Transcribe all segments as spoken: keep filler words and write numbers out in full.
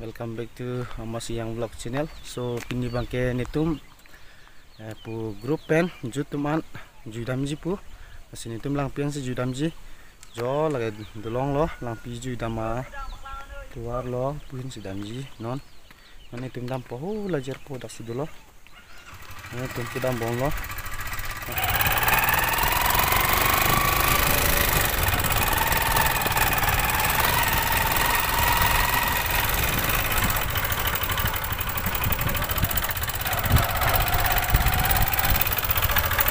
Welcome back to Amasi Yang Vlog channel. So pini abangke netum, eh, pu group pen jut atum an juidamji pu. Lasi netum Langpi ansi juidamji. Jo lake dolong lo, Langpi juidam atovar lo, pu ahin si damji non. Non netum dampo, ho lajer po daksi dolo. Netum kedam bomlo.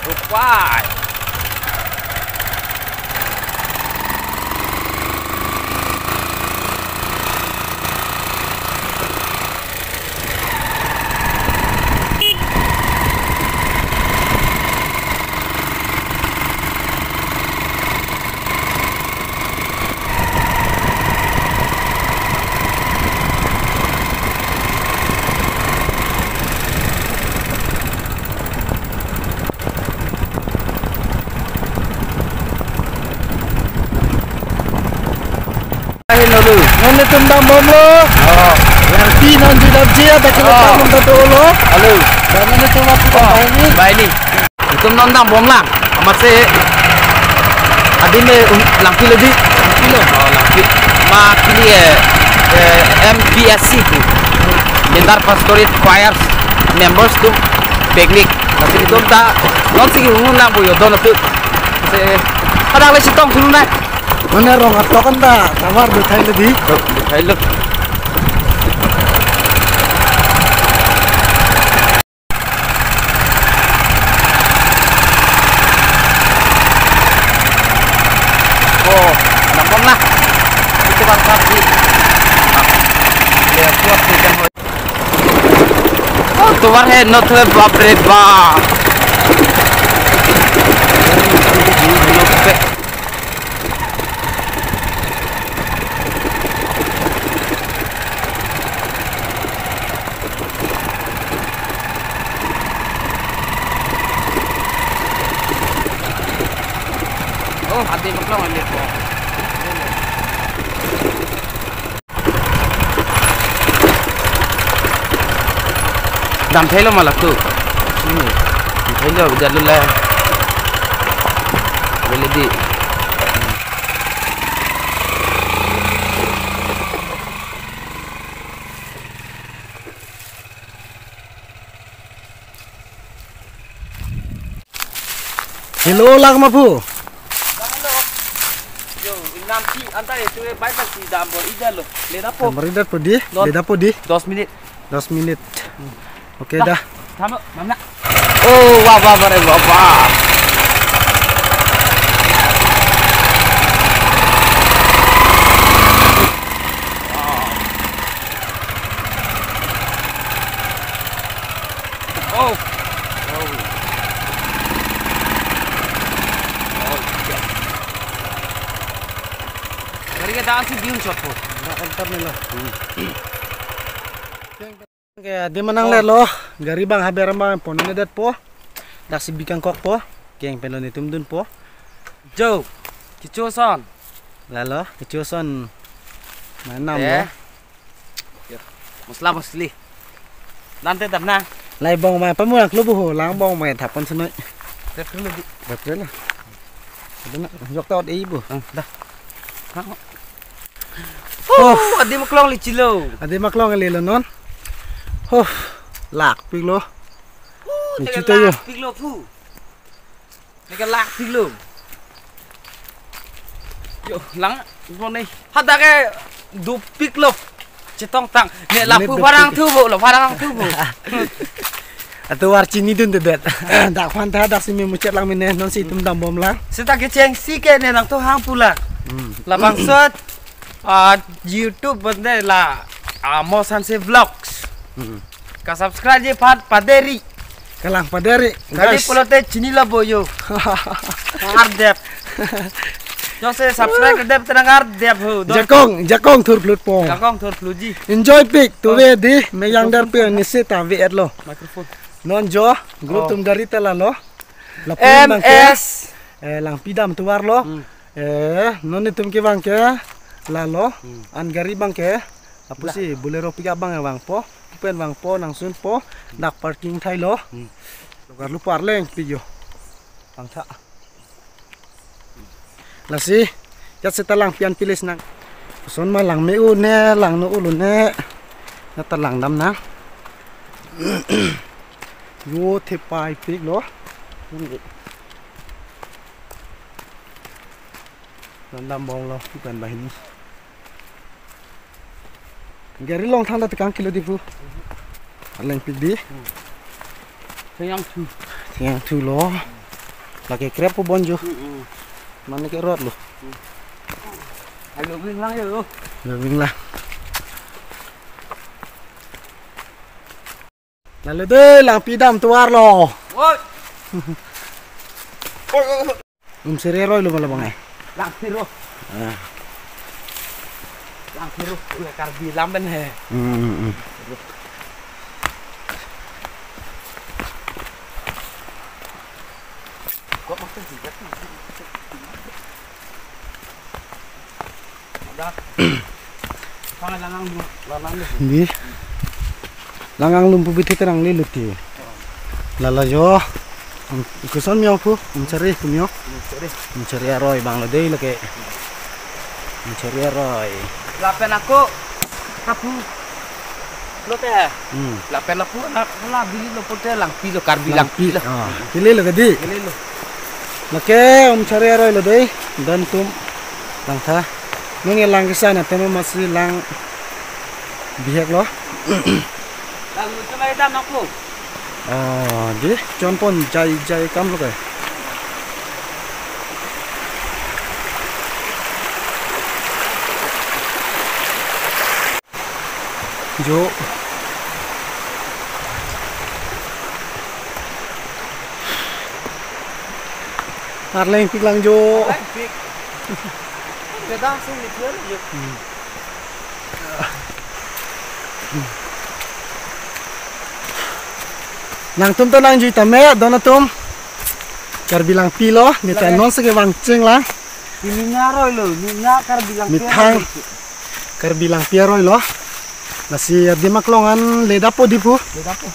Rupai. Ahin lalu. Non netum dam bomlo. Oh. Yang pi non di dam jia, dak kilo Oh. Tam dam dolo. Halo. Dan non netum apa Oh. Ini? Ba ini. Netum non dam bomlang. Amatsi. Adim eh, um, Langpi lo di. Langpi lo. Oh, Langpi. Ma kili eh, eh, M P S C tu. Bendar Pastorate Choir members tu picnic. Lasi netum ta nonsi unlang bu yo don tu. Se. Padang le sitong sunu nai. Mane rong atok anta, tovar do thai le di. Do thai le. Oh, nampon na. Itu bang sapi. Ya, kuat ni kan. Oh, tovar he, not he, bap re bap. Oh, hadi maklong ini po. Dam thelo malak tu. Ini. Dam thelo, bijar dulu lah. Boleh di. Hello, lak ma pu. Yo, inam si, anta itu, eh, bypass si dam bor ida lo. Leda po. Dam bor ida po di, Don. Leda po di. Dos minit. Dos minit. Oke, dah. Dah. Tama, mana? Oh, wah, wah, wah, wah, wah. Oh. Oh. Oh, iya. Gari ke dasi diun shot po. Nggak entar nih lah. Hmm. Oke, adim anang Oh. Lelo, gari abang haber abang ponne det po. Daksi bikang kok po. Keng pelo netum dun po. Jo, kecho ason. Lalo, kecho ason. Manam Eh. Lo. Yo, masala masali. Nante dam na. Lai bong mai pamu lang klubu ho, lang bong mai thapon senoi. Tek dulu di. Betul lah. Ada nak jok taut ei bu. Ah, dah. Oh, adim aklong le chilo. Adim aklong lelo non. Oh, lakpik lo. Oh, Ni tega chita yo. Lakpik lo pu. Neke lakpik lo. Yo, lang, bo ne. Hadak ke dopik lo. Chetong tang. Ne Mane lapu dopik. Parang thu bo, lo parang thu bo. Atovar chini dun te det. Dak phan ta daksi me muchet lang mene nonsi itum dam bomlang. Seta kechengsi ke ne nangthu hang pula. Hmm. Labangso, ah, YouTube bende la Amos Hanse Vlogs. Hmm. Ka subscribe je phat paderi. Kalang paderi. Kali Guys. Pulote chinilo bo yo. Ardep. Jose subscribe dep tenang ardep ho. Don. Jakong, jakong thur phlut po. Jakong thur phlut ji. Enjoy pik, tu Oh. Ve di, me yang dar pe nisi ta ve et lo. Microphone. Non jo, group Oh. Tum gari ta lalo. Lapu M S. Bangke, eh, Langpi dam tovar lo. Hmm. Eh, non netum ke bangke, lalo. Hmm. An gari bangke. Apotsi Bolero pickup abang vangpo, pen vangpo, nangsunpo, dak parking thailo. Hmm. Logar lu parleng pik jo. Vangtha. Lasi, jat seta langpi an pilis nang. Koson ma langme-o ne, langno-o lo ne. Nata langdam nang. Yo thepai piklo. Langdam bom lo, bukan bahini. Gari long thangta tekang kilo di pu. Arleng pik di. Theyang thu. Theyang thulo. Lake krep po bonjo. Mm-mm. Mane ke rot lo. Alo bing lang yo. Alo bing lang. Lalu dei langpi dam tovar lo. Oi. Umseri aroi lo ma labang ai. Langpi ro. Ah. Langpi ro. Ui, Karbi lam pen he. Hmm, hmm, hmm. Kok maksud sih? Di. Lang anglum pu bithe terang le luti. Lala jo. Koson miyong pu, Umseri pu miyong. Umseri. Umseri aroi abang lo dei lake. Umseri aroi. Lapen ako kapu. Lo te. Hmm. Lapen lapu anak la bili lo pote langpi lo, Karbi langpi lo. Ah, kele lo kedi. Kele lo. Lake Umseri aroi lo dei. Don atum. Langtha. Nung e lang kisa na tema masi lang bihek lo. Lang mutu mai dam aku. Ah, di, chonpon jai jai kam lo ke. Jo. Arleng pik lang jo. Arleng pik. Kedang sing ni kler jo. Hmm. Nangtum ta nangjui tame, don atum. Karbi langpi lo, mithang non seke vangcheng lang. Ini naroi lo, ini na Karbi langpi. Mithang. Karbi langpi aroi lo. Lasi adim aklong an le dapo di pu. Le dapo.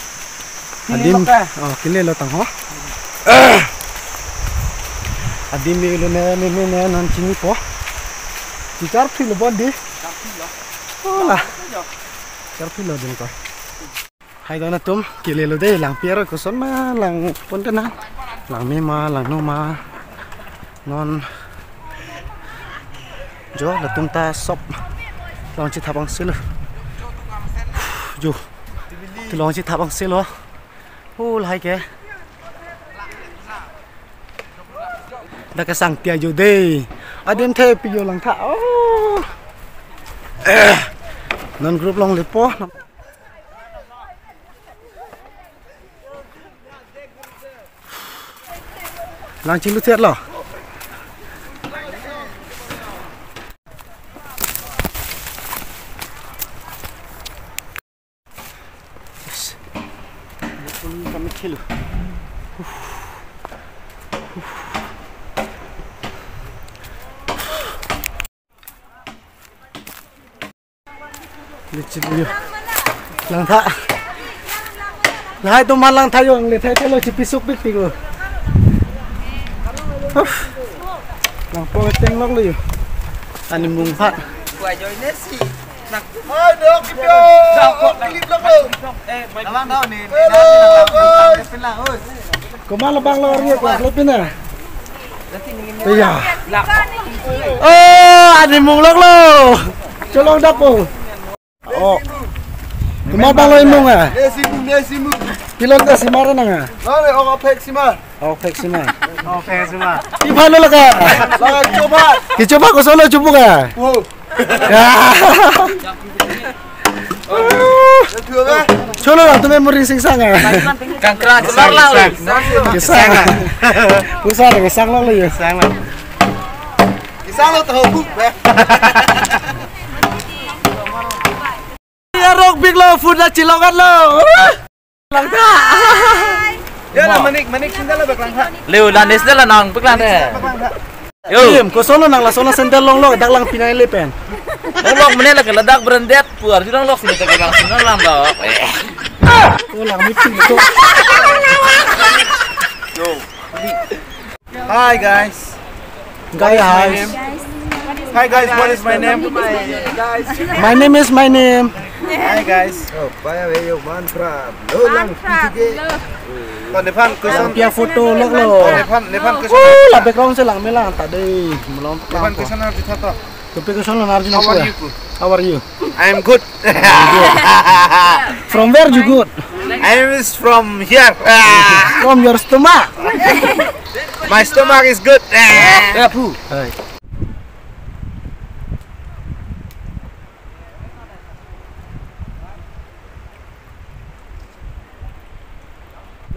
Adim. Kele lo ka? Oh, kele lo tang ho. Adim me lo ne, me, me ne, non chinipo. Chichar phi lo bon di. Chichar phi lo. Oh la. Chichar phi lo din ko. Hai don atum, kele lo dei, langpi aroi koson ma langpon te na. Langme ma, langno ma. Non. Jo, latum ta sop. Longchethap angse lo. Jo. Longchethap angse lo. Hu lahai ke. Dak kesang tia jo dei. Adim the pi jo langtha. Oh. Eh. Non group longle po. Lang chiluthet lo. Kami chilo. Lichi liyo. Langtha. Lahai atum ma langtha yo, le thai thai lo chipisuk pik pik lo. Uf. Langpo cheng lok liyo. Ani mung phat. Hai, dok, dok. Dok, dok. Klip lok lo. Abang tahu nih. Hello, guys. Komat labang lo ri ko le pina. Iya. Oh, ani mung lok lo. Cholong dapo. Oh. Komat abang lo imung ah. Nesi mung, nesi mung. Pilon ta simar nang ah. Nang le ok phek simar. Ok phek simar. Ok phek simar. Ki phalo laka. Laka choba. Ki choba koson lo chubu ka. Oh. Ya. Cholo lang, tum memory sing sang ah. Kangkra, kesang, kesang. Kesang. Pusar, kesang lang lagi. Kesang lang. Kesang lo tahu bu, eh. Ya, rok big lo, food na chilongan lo. Langtha. Ya, la manik, manik sandal lo bek langtha. Leo, la nesandal la nang bek langtha. Yo. Im, koson lo nang lason la sandal long lo, dak lang pinai le pen. Nang lok mene lake ladak branded pu arjulong lok sini tak bang sini lang dok. Eh. Oh, lang meeting tu. Yo. Hi guys. Guys, hi. Hi guys, what is my name? My name is my name. Hi guys. Oh, by the way, your man from Lolang, P T K. Nephan question. Pia photo lok lo. Nephan, nephan question. Oh, la background si lang melang tadi. Melong nephan question arju tha to. Kopi question lo arju. How are you? How are you? I am good. From where you good? I am is from here. From your stomach. My stomach is good. Ya, pu. Hai.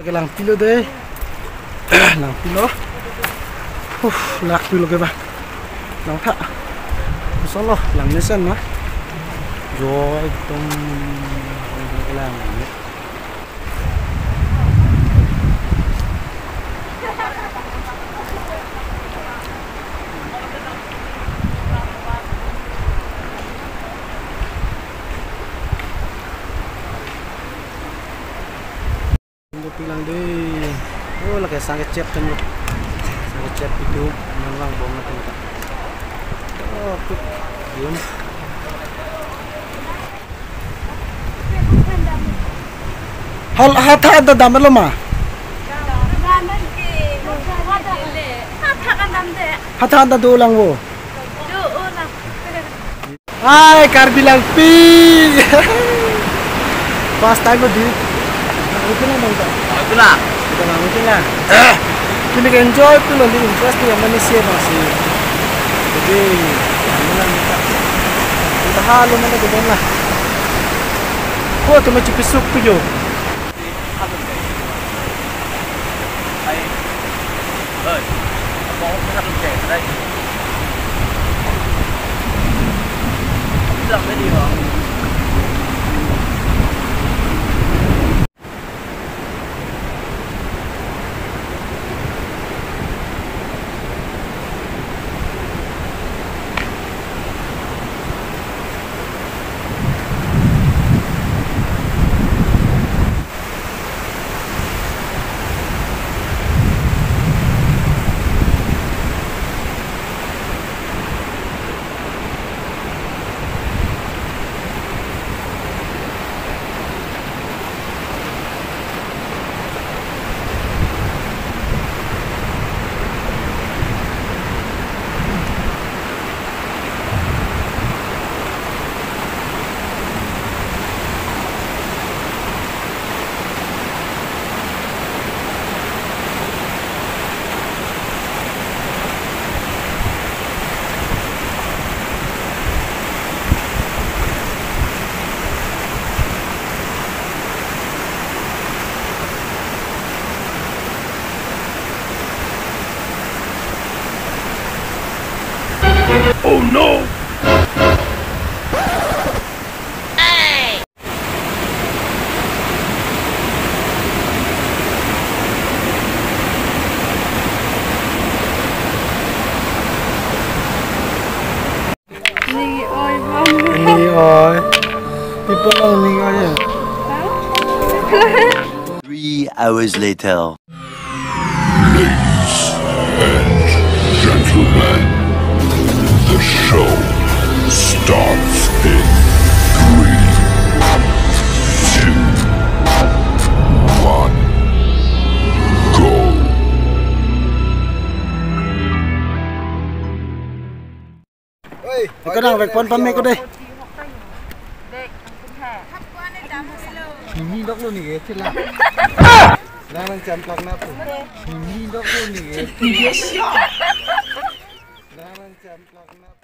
Lake lang pilo dei. Lang pilo. Uh, lang pilo ke ba. Lang tha. Solo lang mesen na. Jo ekdom lang. Pilang dei. Oh, lake sang kecep kan lo. Sang kecep itu memang bom na tengka. Oh, tu. Diam. Hal hatha ada dam lo ma? Hatha ada dolang vo. Hai, Karbi Langpi. First time lo di. Lang ute lang, bang, ta? Lang ute lang. Kita lang ute lang. Eh. Kini ke enjoy tu lo, di interest tu yang mana sih masih. Jadi, lang ute lang, ta. Kita halo mana tu lah. Ko tu macam pisuk tu jo. Oh no! Ning oi bang. Ning oi. People long ning oi ya. Three hours later. Ladies and gentlemen, the show starts in three, two, one, go. Oi, eko nang vek pon pame ko dei. Hini dok lo ni ke, chila. Nang nang champlak na pu. Hini dok lo ni ke. Nang nang champlak na.